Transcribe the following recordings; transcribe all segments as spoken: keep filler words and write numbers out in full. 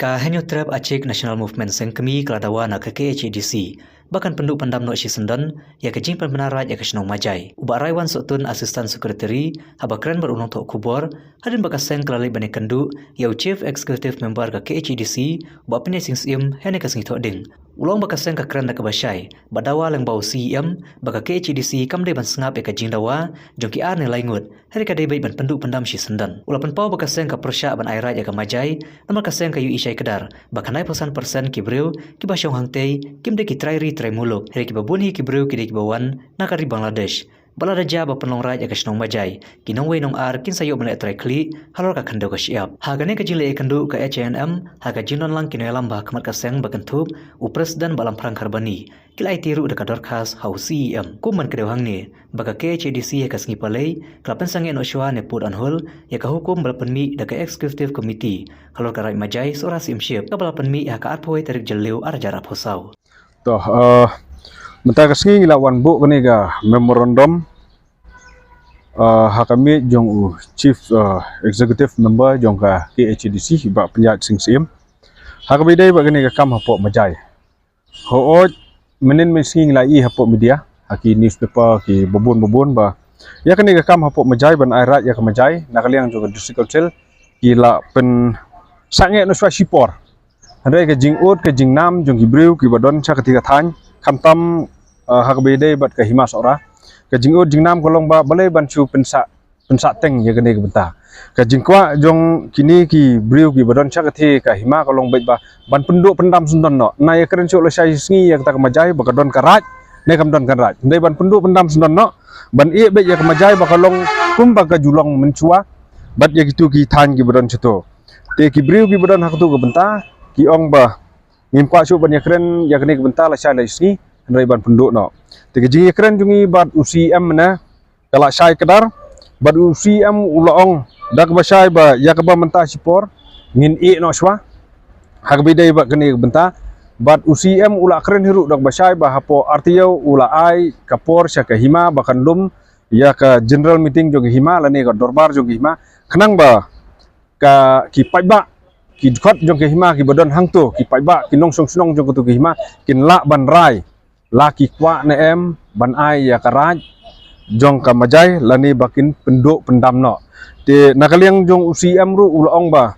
Ka Hynñiewtrep Achik National Movement Seng Kmie ka la dawa na ka K H A D C ba kan pynduh pyndam noh shisyndon ïa ka jingpynbna raid ïa ka shnong Majai. U Bah Raiwan Sohtun, Assistant Secretary, haba kren bad u nongthoh khubor hadien ba ka seng ka la leit ban ïakynduh ïa u Chief Executive Member ka K H A D C, u Bah Pynïaid Sing Syiem, ha kane ka sngi Thohdieng, u la ong ba ka seng ka kren da kaba shai bad dawa lyngba u C E M ba ka K H A D C kam dei ban sngap ïa ka jingdawa jong ki ar ne lai ngut, hynrei ka dei beit ban pynduh pyndam shisyndon. U la pynpaw ba ka seng ka pyrshah ban ai raid ïa ka Majai namar ka seng ka ïohi shai kdar ba khyndaiphew san percent ki briew kiba shong hangtei kim dei ki trai ri trai muluk, hynrei kiba bun hi ki briew ki dei kiba wan na ka ri Bangladesh. Ba lada jia ba pynlong raid ïa ka shnong Majai, ki nongwei nongar kin sa ïoh ban leh trai khlieh halor ka khyndew ka shyiap. Ha kane ka jingleit ïakynduh ka H A N M, ha ka jingdon lang ki nongïalam ba ha khmat ka seng ba kynthup u President Bah Lamphrang Kharbani, ki la aiti ruh da ka dorkhas ha u C E M. Kum ban kdew hangne ba ka K H A D C ha ka sngi Palei ka la pynsangeh noh shuwa ne put on hold ïa ka hukum ba la pynmih da ka Executive Committee halor ka raid Majai Sohra Syiemship, kaba la pynmih ha ka arphew wei tarik Jylliew ar hajar arphew saw. To, eh, mynta ka sngi ngi la wan buh kane ka memorandum, eh, ha ka miej jong u Chief, eh, Executive Member jong ka K H A D C, Bah Pynïaid Sing Syiem, ha kaba ïadei bad kane ka kam hapoh Majai. Hooid, mynnin mynsngi ngi la ïohi hapoh media, ha ki newspaper, kiba bun ba bun, ba ïa kane ka kam hapoh Majai, ban ai raid ïa ka Majai na ka liang jong ka District Council, ki la pynsangeh noh shuwa shipor. Hynrei ka jingud ka jingnam jong ki briew kiba don sha katei ka thaiñ, khamtam, eh, ha kaba ïadei bad ka Hima Sohra, ka jingud jingnam ka long ba balei ban shu pynsah pynsah teng ïa kane ka bynta. Ka jingkwah jong kine ki briew kiba don sha katei ka hima ka long beit ba ban pynduh pyndam syndon noh. Ngi ïakren shuh lashai sngi ïa kata ka Majai ba ka don ka raid ne kam don ka raid, hynrei ban pynduh pyndam syndon noh, ban ïeh beit ïa ka Majai ba ka long kumba ka ju long mynshuwa bad ïa kito ki thaiñ kiba don shato. Te ki briew kiba don ha kato ka bynta ki ong ba ngim kwah shuh ban ïakren ïa kane ka bynta lashai lashai sngi, hynrei ban pynduh noh. Te ka jingïakren jong ngi bad u C E M mynne ka la shai kdar, bad u C E M u la ong da kaba shai ba ïa kaba mynta shipor ngin ïeh noh shuwa ha kaba ïadei bad kane ka bynta. Bad u C E M u la kren hi ruh da kaba shai ba hapoh ar taïew u la ai ka por sha ka hima ba kan lum ïa ka general meeting jong ka hima lane ka dorbar jong ka hima, khnang ba ka, ki paidbah, ki dkhot jong ka hima kiba don hangto, ki paidbah, ki nongshong shnong jong kato ka hima kin lah ban rai la ki kwah ne em ban ai ïa ka raid jong ka Majai lane ba kin pynduh pyndam noh. Te na ka liang jong u C E M ruh u la ong ba,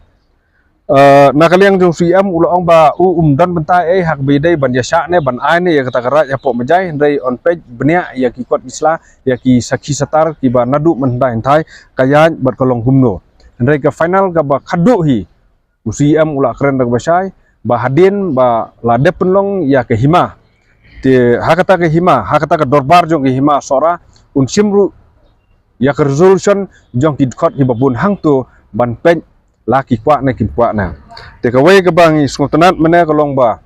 eh, na ka liang jong u C E M u la ong ba u um don bynta ei ha kaba ïadei ban ïashah ne ban ai ne ïa kata ka raid hapoh Majai, hynrei yn peit bniah ïa ki kot ki sla, ïa ki sakhi satar kiba naduh mynhyndai hynthai ka ïaid bad ka long kumno. Hynrei ka final kaba khadduh hi, u C E M u la kren da kaba shai ba hadien ba la dep pynlong ïa ka hima, te ha kata ka hima, ha kata ka dorbar jong ka hima Sohra, un shim ruh ïa ka resolution jong ki dkhot kiba bun hangto ban peit la ki kwah ne kim kwah ne. Te kawei kaba ngi sngewtynnat mynne ka long ba,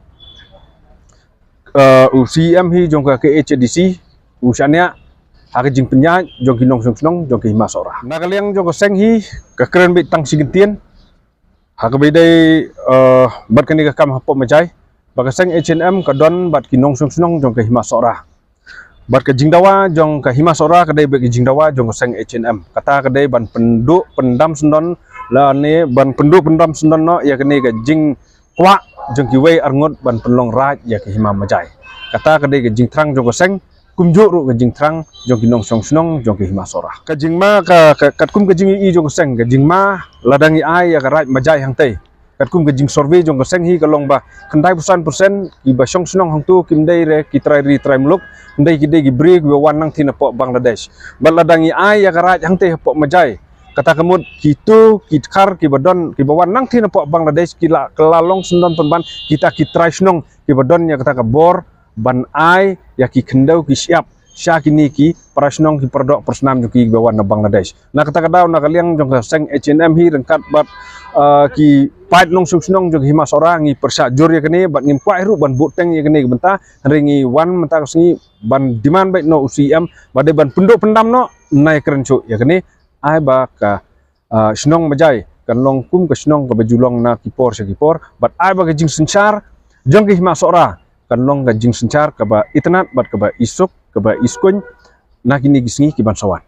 eh, u C E M hi jong ka K H A D C u shaniah ha ka jingpynïaid jong ki nongshong shnong jong ka hima Sohra. Na ka liang jong ka seng hi ka kren beit tang shi kyntien ha kaba ïadei, eh, bad kane ka kam hapoh Majai, ba ka seng H A N M ka don bad ki nongshong shnong jong ka hima Sohra. Bad ka jingdawa jong ka hima Sohra ka dei beit ka jingdawa jong ka seng H A N M. Kata ka dei ban pynduh pyndam syndon lane ban pynduh pyndam syndon noh ïa kane ka jingkwah jong kiwei arngut ban pynlong raid ïa ka hima Majai. Kata ka dei ka jingthrang jong ka seng, kumjuh ruh ka jingthrang jong ki nongshong shnong jong ka hima Sohra. Ka jingma ka, ka, katkum ka jingïohi jong ka seng, ka jingma lada ngi ai ïa ka raid Majai hangtei, katkum ka jingsurvey jong ka seng hi ka long ba khyndai phew san percent kiba shong shnong hangto kim dei re ki trai ri trai muluk, hynrei ki dei ki briew kiba wan nangtei napoh Bangladesh. Bad lada ngi ai ïa ka raid hangtei hapoh Majai, kata ka mut kito ki dkhar kiba don, kiba wan nangtei napoh Bangladesh ki la, ka la long syndon pynban kita ki trai shnong kiba don ïa kata ka bor ban ai ïa ki khyndew ki shyiap sha kine ki para shnong ki para doh para snam jong ki kiba wan na Bangladesh. Na kata ka daw na ka liang jong ka seng H A N M hi ryngkat bad, eh, ki paid nongshong shnong jong ka hima Sohra ngi pyrshah jur ïa kane bad ngim kwah hi ruh ban buhteng ïa kane ka bynta, hynrei ngi wan mynta ka sngi ban demand beit noh u C E M ba dei ban pynduh pyndam noh, ngi kren shuh ïa kane, ai ba ka, ah, shnong Majai kan long kum ka shnong kaba ju long na ki por sha ki por, bad ai ba ka jingsynshar jong ka hima Sohra kan long ka jingsynshar kaba itynnad bad kaba isuk, kaba iskuiñ na kine ki sngi kiban sa wan.